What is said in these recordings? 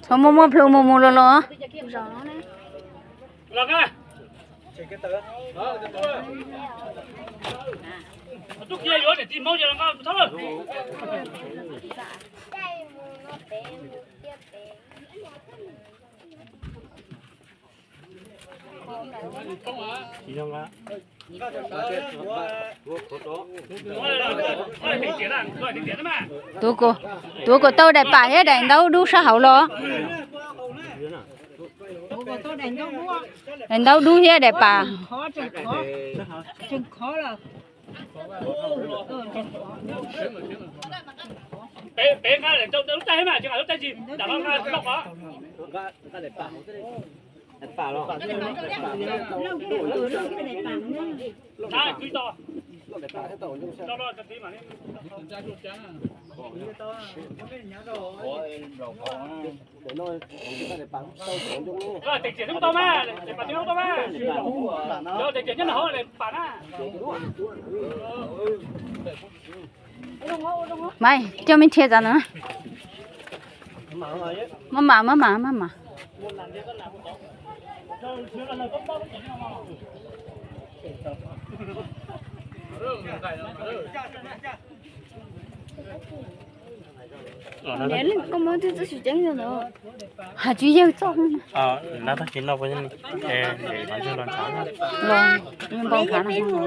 Txhob muaj muaj plhu mus mus los los. Tuav kom tau daim pam thiab daim ntaub dub sab hauv los. Daim ntaub dub thiab daim pam. Maiv, coj me rhia tas no. Maj mam, maj mam, maj mam. Niam, koj muab tib txoj tsis ceeb rau no. Has tsis yawg txoj. Los, npau npau npau npau.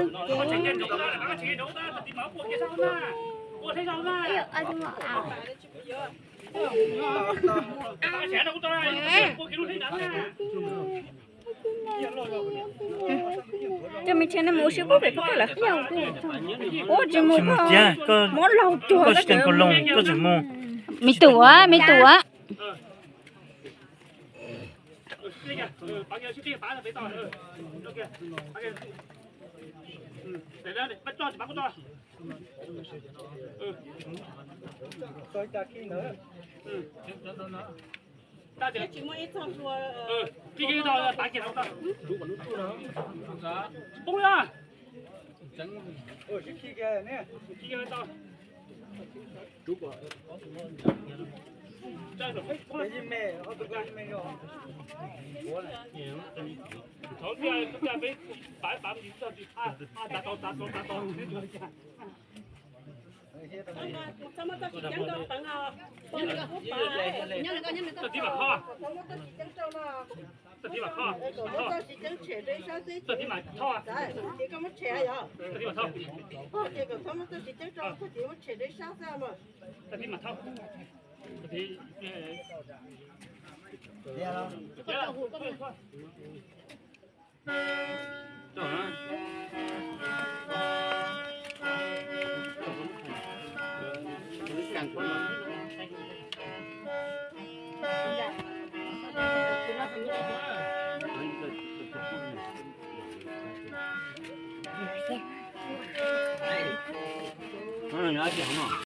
Coj me rhia no mus ua si pub pem koj lawm. Ua tsis mus, koj muab laug cuag koj tsis teem koj loo, koj tsis mus. Me tub, me tub.